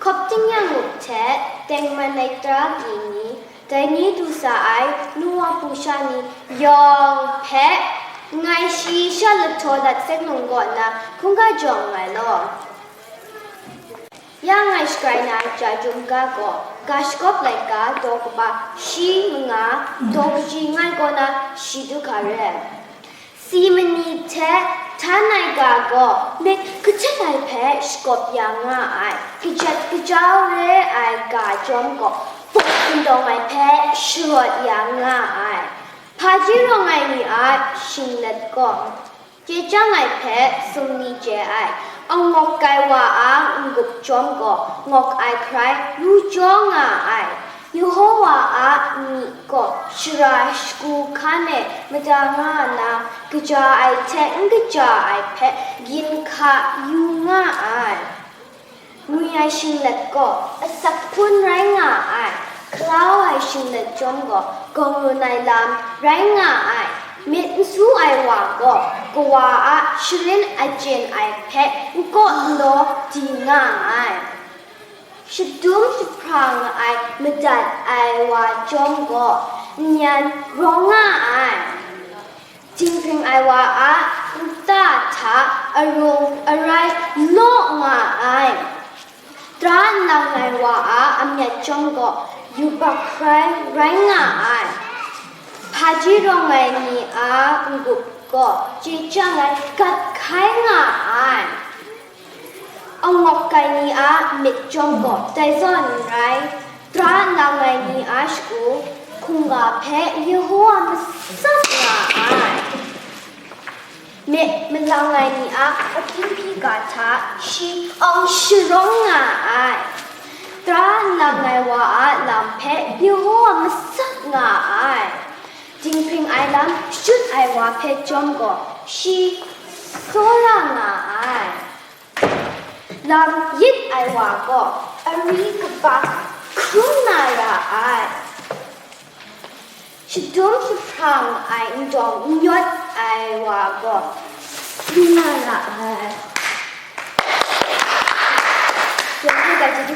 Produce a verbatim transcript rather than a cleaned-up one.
Hkawp ting yang ngup hte tengman ai tara pyi ni, dai ni du sa ai nu wa hpung sha ni yawng hpe ngai shayi sha lahtaw dat seng nung kaw na hkungga jawng nngai law. Ya ngai shagrai na ai ja jum ga gaw, ga shakawp laika daw kaba shi manga, daw kaji ngai kaw na shi du hka re. Si mani hte htan ai ga gaw myit kahtet ai hpe shakawp ya nga ai, kajat kajau re ai ga chyawm gaw, buk kandawng ai hpe sharawt ya nga ai. Hpaji rawng ai ni a shinglet gaw, chye chyang ai hpe sumni chye ai, angawk kai wa a n-gup chyawm gaw, ngawk ai hkrai ru jaw nga ai. Yehowa a myi gaw shara shagu hkan e mada nga nna, kaja ai hte n kaja ai hpe gin hka yu nga ai. Ngwi ai shinglet gaw asak hpun rai nga ai, hkalau ai shinglet chyawm gaw gawng run ai lam rai nga ai. Myit n su ai wa gaw kawa a sharin achyin ai hpe n kaw n daw di nga ai. Shadum jahprang ai madat ai wa chyawm gaw n yan rawng nga ai. Dinghpring ai wa a nta hta arung arai law nga ai. Tara nlang ai wa a amyat chyawm gaw yubak hkrai rai nga ai. Hpaji rawng ai ni a n-gup gaw chye chyang ai gat hkai nga ai. Angawk kai ni a myit chyawm gaw dai zawn n rai, tara nlang ai ni a shagu hkungga hpe Yehowa masak nga ai. Myit malang ai ni a ahkying hpyi ga hta shi awng sharawng nga ai. Tara nlang ai wa a lam hpe Yehowa masak nga ai. Dinghpring ai lam shut ai wa hpe chyawm gaw, shi tsawra nga ai. Lam yit ai wa gaw, ari kaba hkrum na ra ai. Shadum jahprang ai ndawng n yawt ai wa gaw, lu na ra ai. Yawng hpe ga chyeju